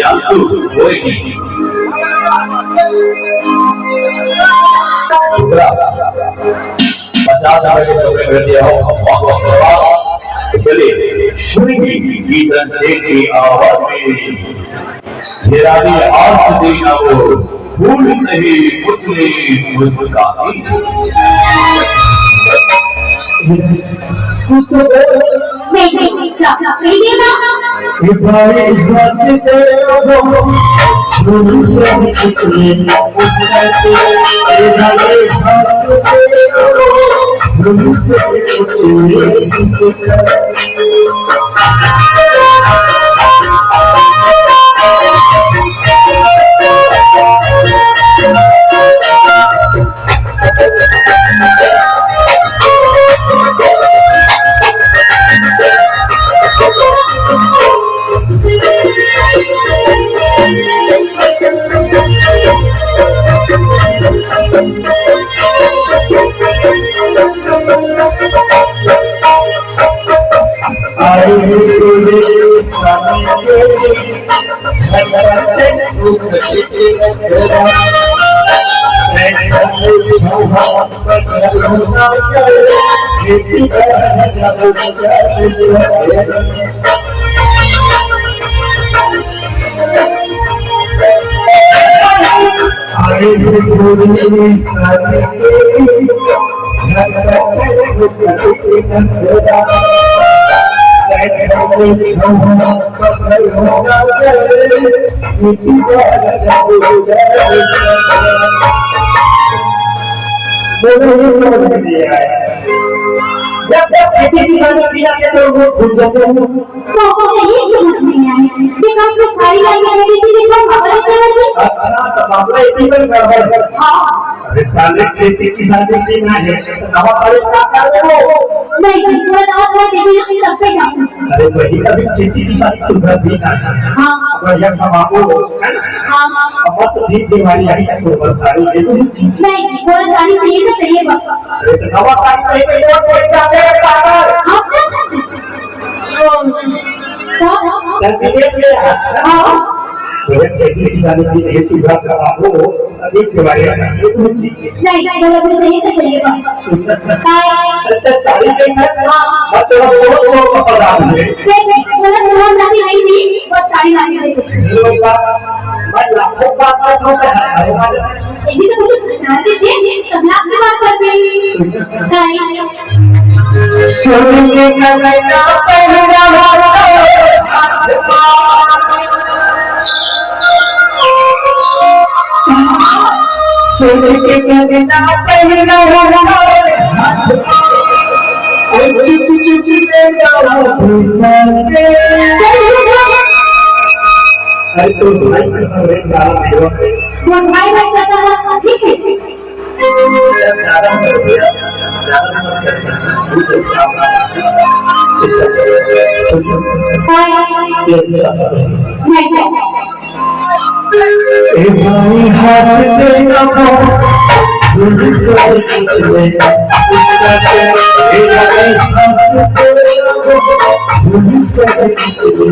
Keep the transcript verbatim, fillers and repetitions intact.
फालतू कोई नहीं। टुकड़ा पचास रुपए के टुकड़े कर दिया हो। चलिए, सुनेंगे किशन सेठ की आवाज में। ये रानी आज से ना वो फूल से ही उछले मुस्काती। कुछ तो बोल। नहीं, नहीं, नहीं, जा, जा, नहीं देना। ये भाई इस बात से तेरे को फूल से ही उछले मुस्काती। ये भाई इस बात से तेरे को फूल से ही उछले मुस्काती। बोलो, ये समझ में नहीं आया। जब जब खेती किसानी की आती है तो वो भूल जाते हैं। तो आपको तो ये समझ नहीं आया कि कल से साड़ी लाने के लिए किसी को खबर नहीं करना चाहिए। अच्छा, तो मामला इतनी बड़ी गड़बड़ है। हाँ। अरे साले, खेती किसानी की ना है, तो नवा साड़ी का कर रहे हो? नहीं जी, पूरा नवा साड़ी देंगे ना, तब पे जाते हैं। अरे वही, अभी खेती किसानी सुधर भी ना है। हाँ। बढ़िया कमाओ, है ना? हाँ, हाँ। अब मत भी बीमारी आई है तो बस साड़ी दे दो जी। नहीं जी, पूरा साड़ी चाहिए तो चाहिए बस। अरे तो नवा साड़ी पहन के और कोई जाते हैं पागल? हाँ, हाँ, हाँ, हाँ। हाँ, हाँ। तो विदेश में है। हाँ। तो ये खेती किसानी की नहीं सुविधा का आपको अभी के बारे में ये तो चीज है। नहीं, नहीं, बोलो, मुझे चाहिए तो चाहिए बस। सुन सकते हैं। हाँ। तो साड़ी के साथ मत तो सौ, सौ का पचास है। नहीं, नहीं, बोलो, सौ जाती नहीं जी, बस साड़ी लाके दे दो। लोग बात, मैं लाखों बात करता हूँ, तो हजारों बात करता हूँ। जी, तो मुझे पहचानते थे, तब मैं आपकी बात करते। सुन सकते हैं। हाँ। सुन के कनैया पहनावा, सुन के कनैया पहनावा, ओ चुप चुप ले जावा भूसा के। अरे तो भाई कसम रे, साला बेवकूफ है। तो भाई, भाई कसम, ठीक है। ज्यादा मत करो यार, ज्यादा मत करो। सिस्टम, सुन। ये ज्यादा है। नहीं, नहीं। ए भाई, हंस दे ना, भूल से कुछ नहीं। ए भाई, हंस दे ना, भूल से कुछ नहीं।